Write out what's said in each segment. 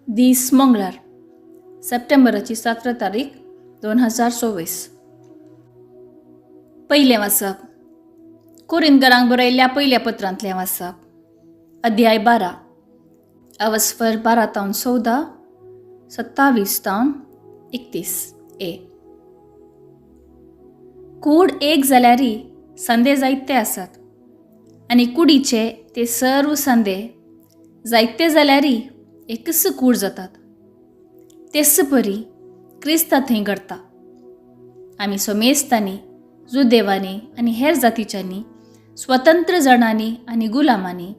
दीस मंगळार, सप्टेंबराची 17 तारीख 2024. पयलें वाचप कोरिंदगरांक बरयल्ल्या पयल्या पत्रांतलें वाचप, अध्याय 12, अवस्फर 12 तावन 14, 27 तावन 31 ए. कूड एक जाल्यारी सांदे जायते आसात आनी कुडीचे ते सर्व सांदे जायते जाल्यारी एकच कूड जातात. तेच परी क्रिस्ता थंय घडता. आमी सोमेस्तांनी, जुदेवांनी आनी हेर जातीच्यांनी, स्वतंत्र जाणांनी आनी गुलामांनी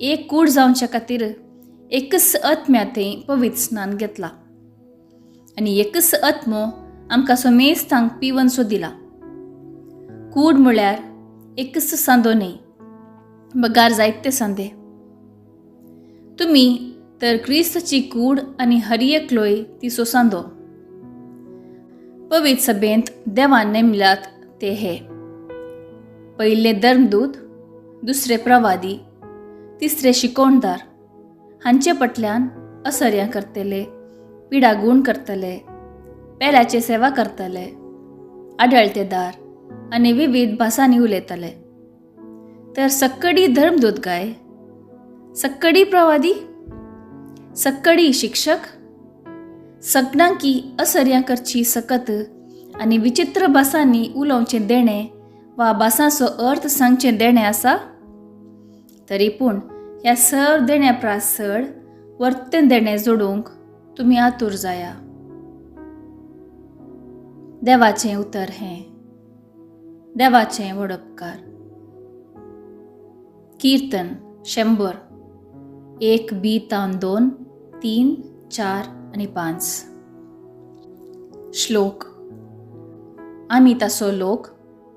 एक कूड जावच्या खातीर एकच आत्म्या थंय पवित्र स्नान घेतला आनी एकच आत्मो आमकां सोमेस्तांक पिवनसो दिला. कूड म्हळ्यार एकच सांदो न्हय, बगार जायते सांदे. तुमी तर क्रिस्ताची कूड आनी हर एकलोय तिचो सांदो. पवित्र सभेंत देवान नेमल्यात ते हे: पयले धर्मदूत, दुसरे प्रवादी, तिसरे शिकोवणदार. हांचे पटल्यान असर्यां करतले, पिडागूण करतले, पेल्याचे सेवा करतले, आडळतेदार आनी विविध भासांनी उलयतले. तर सक्कडी धर्मदूत काय, सक्कडी प्रवादी, सक्कडी शिक्षक, सगळ्यांकी असर्यां करची सकत आनी विचित्र भासांनी उलोवचें देणें वा भासांचो अर्थ सांगचें देणें आसा. तरी पूण ह्या सर्व देण्या प्रास चड वर्तें देणें जोडूंक तुमी आतूर जाया. देवाचें उतर हें. देवाचें व्हड उपकार. कीर्तन 100, 1 बी तावन 2, 3, 4 आनी 5. श्लोक. आमी ताचो लोक,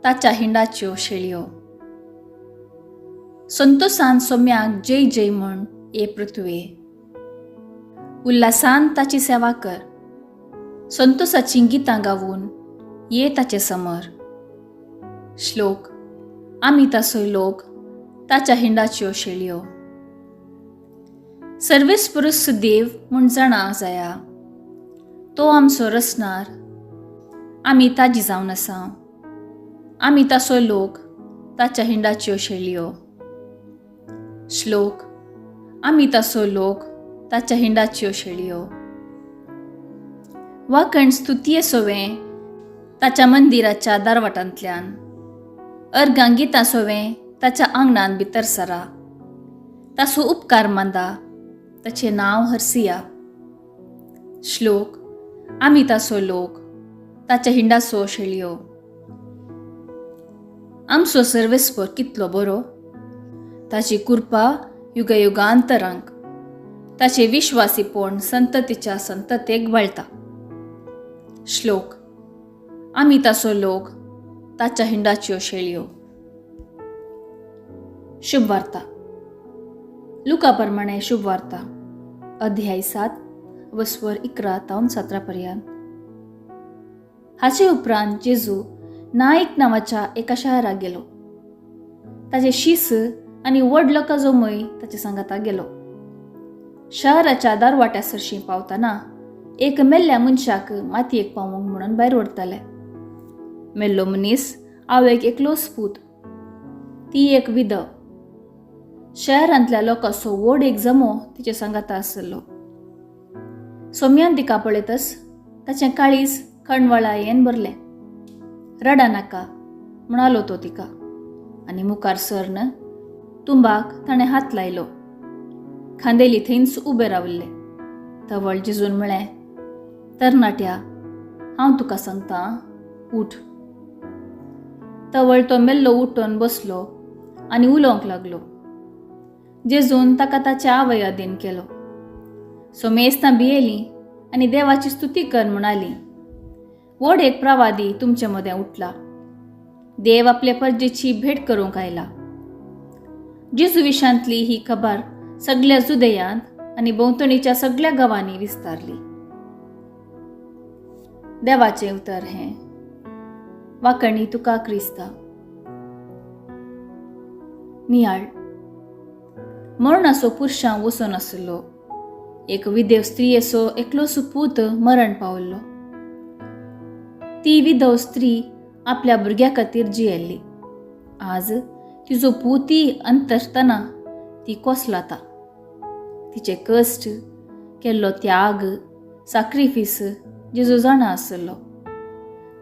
ताच्या हिंडाच्यो शेळयो. संतोसान सोम्याक जय जय म्हण ए पृथ्वे. उल्हासान ताची सेवा कर. संतोसाचीं गितां गावून ये ताचे समर. श्लोक. आमी ताचो लोक, ताच्या हिंडाच्यो शेळयो. सर्वेस्पुरुस देव म्हूण जाणा जाया. तो आमचो रचणार, आमी ताजी जावन आसा. आमी ताचो लोक, ताच्या हिंडाच्यो शेळयो. श्लोक. आमी ताचो लोक, ताच्या हिंडाच्यो शेळयो. वाकण स्तुतीये सोवें ताच्या मंदिराच्या दारवाटांतल्यान, अर्गां गितां सोवें ताच्या आंगणान भितर सरा. ताचो उपकार मांदा, ताचें नांव हरसिया. श्लोक. आमी ताचो लोक, ताच्या हिंडाचो शेळयो. आमचो सर्वेस्पर कितलो बरो, ताची कृपा युगयुगांतरांक, ताचे विश्वासीपण संततीच्या संततेक वळटा. श्लोक. आमी ताचो लोक, ताच्या हिंडाच्यो शेळयो. शुभ वार्ता. लुका प्रमाणे शुभ वार्ता, अध्याय 7, वस्वर 11 तावन 17 पर्यंत. हाचे उपरांत जेजू नायक नांवाच्या एका शहराक गेलो. ताचे शीस आनी व्हड लोकां जमय ताचे सांगाता गेलो. शहराच्या दारवाट्या सरशीं पावतना एक मेल्ल्या मनशाक मातयेक पावोवंक म्हणून भायर व्हरताले. मेल्लो मनीस आवयक एकलोच पूत, ती एक विधव. शहरांतल्या लोकांचो व्हड एक जमो तिचे सांगाता आसलो. सोम्यान तिका पळयतच ताचें काळीज कणवळायेन भरलें. रडा नाका म्हणालो तो तिका आनी मुखार सरन तुंबाक ताणें हात लायलो. खांदेली थंयच उबे रावल्ले. तवळ जेजून म्हळें, तरणाट्या, हांव तुका सांगता, उठ. तवळ तो मेल्लो उठून बसलो आनी उलोवंक लागलो. जेजून ताका ताच्या आवय अधीन केलो. सोमेस्तां भियेलीं आनी देवाची स्तुती कर म्हणाली, व्हड एक प्रवादी तुमचे मदें उठला. देव आपले परजेची भेट करूंक आयला. जेजू विशांतली ही खबर सगळ्या जुदयांत आनी भोंवतणीच्या सगळ्या गांवांनी विस्तारली. देवाचें उतर हें. वाकणी तुका क्रिस्ता. नियाळ. मरणाचो पुरशां वचून आसलो. एक विदेव स्त्रियेचो एकलोसो पूत मरण पावल्लो. ती विधव स्त्री आपल्या भुरग्या खातीर जियेल्ली. आज तिजो पुती अंतरतना ती कोसलाता. तिचे कश्ट, केल्लो त्याग, साक्रिफीस जेजू जाणा आसलो.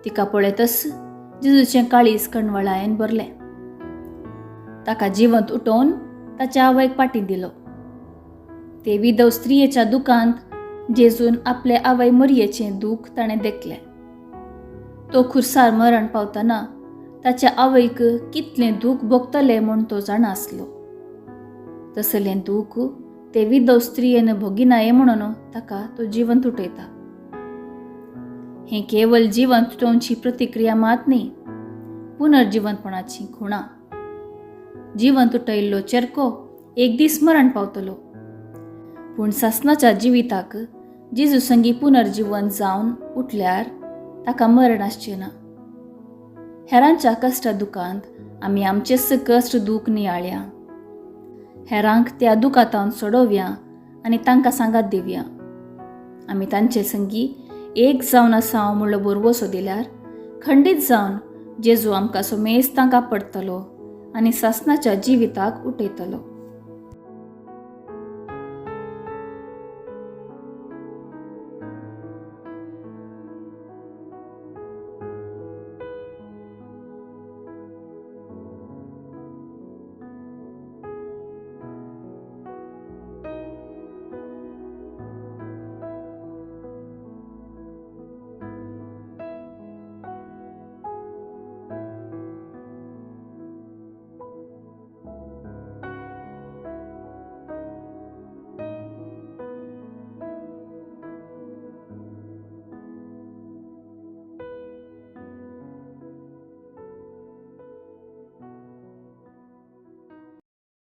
तिका पळयतच जेजूचें काळीज कणवळायेन भरलें. ताका जिवंत उठोवन ताच्या आवयक पाटी दिलो. ते विधव स्त्रियेच्या दुकांत जेजून आपले आवय मरयेचें दूख ताणें देखलें. तो खुर्सार मरण पावतना ताच्या आवयक कितलें दूख भोगतलें म्हूण तो जाणा आसलो. तसलें दूख ते विधव स्त्रियेन भोगिनाये म्हणून ताका तो जिवंत उठयता. हें केवल जिवंत उठोवची प्रतिक्रिया मात न्ही, पुनर्जिवंतपणाची खुणा. जिवंत उठयल्लो चेरको एक दीस मरण पावतलो, पूण सासनाच्या जिविताक जेजू संगी पुनर्जिवन जावन उठल्यार ताका मरण आसचें ना. हेरांच्या कश्टा दुखांत आमी आमचेच कश्ट दूख नियाळया. हेरांक त्या दुखांतावन सोडोवया आनी तांकां सांगात दिवया. आमी तांचे संगी एक जावन आसा म्हणलो भरवसो दिल्यार खंडीत जावन जेजू आमकां सोमेस तांकां पडटलो आनी सासनाच्या जिविताक उठयतलो.